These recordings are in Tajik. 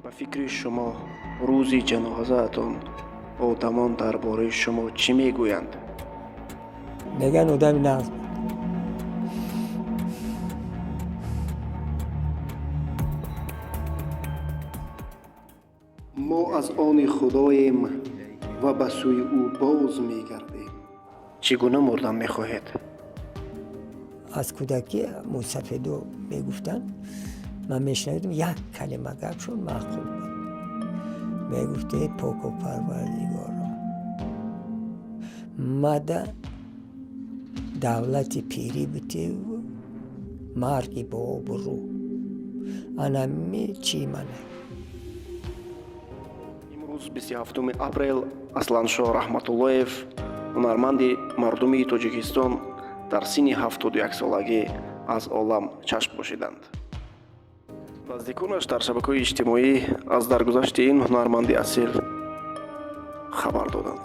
Ба фикри шумо, рӯзи ҷанозаатон одамон дар бораи шумо чӣ мегӯянд? Мегӯянд, одами нағз буд. Мо аз они Худоем ва ба сӯи ӯ боз мегардем. Чӣ гуна мурдан мехоҳед? Аз кӯдакӣ мӯйсафедо мегуфтанд, ман мешунавидам, як калима гапшон маъқул буд. Мегуфт: «Эй Поку Парвардигоро, мада давлати пирӣ битеву марги бо обрӯ». Анами чӣ мана. Имрӯз, 27 апрел, Асланшоҳ Раҳматуллоев, ҳунарманди мардумии Тоҷикистон, дар синни 71-солагӣ аз олам чашм пӯшиданд. Наздиконаш дар шабакаҳои иҷтимоӣ аз даргузашти ин ҳунарманди асил хабар доданд.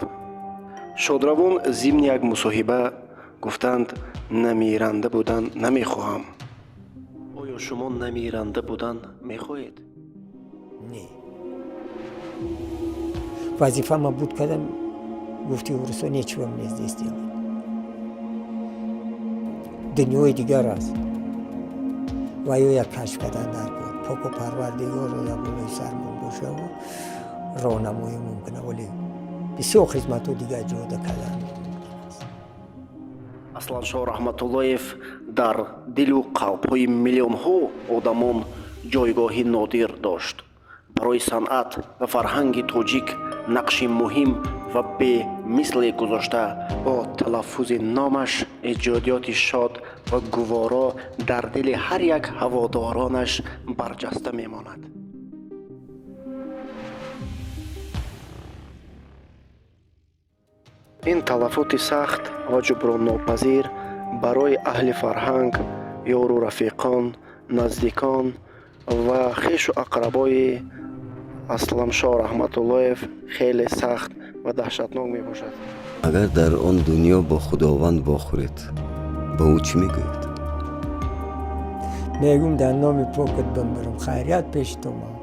Шодравон зимни як мусоҳиба гуфтанд: «Намиранда будан намехоҳам». Оё шумо намиранда будан мехоҳед? Не, вазифама буд, кардам. Гуфти урусо, нечего мне здесь делать. Дунёи дигар аст ва ё як кашф кардан дар кор. Поку Парвардигорро дар болои сармон бошаву роҳнамоӣ мумкина, вале бисёр хизматҳо дигар ҷода кардан мумкин аст. Асланшоҳ Раҳматуллоев дар дилу қалбҳои миллионҳо одамон ҷойгоҳи нодир дошт. Барои санъат ва фарҳанги тоҷик нақши муҳим ва бемисле гузошта, бо талаффузи номаш эҷодиёти шод ва гуворо дар дили ҳар як ҳаводоронаш барҷаста мемонад. Ин талафоти сахт ва ҷуброннопазир барои аҳли фарҳанг, ёру рафиқон, наздикон ва хешу ақрабои Асламшоҳ Раҳматуллоев хеле сахт ва даҳшатнок мебошад. Агар дар он дунё бо Худованд вохӯред, ба ӯ чӣ мегӯед? Мегӯм: «Дар номи покат бимирам, хайрият пеши ту ман».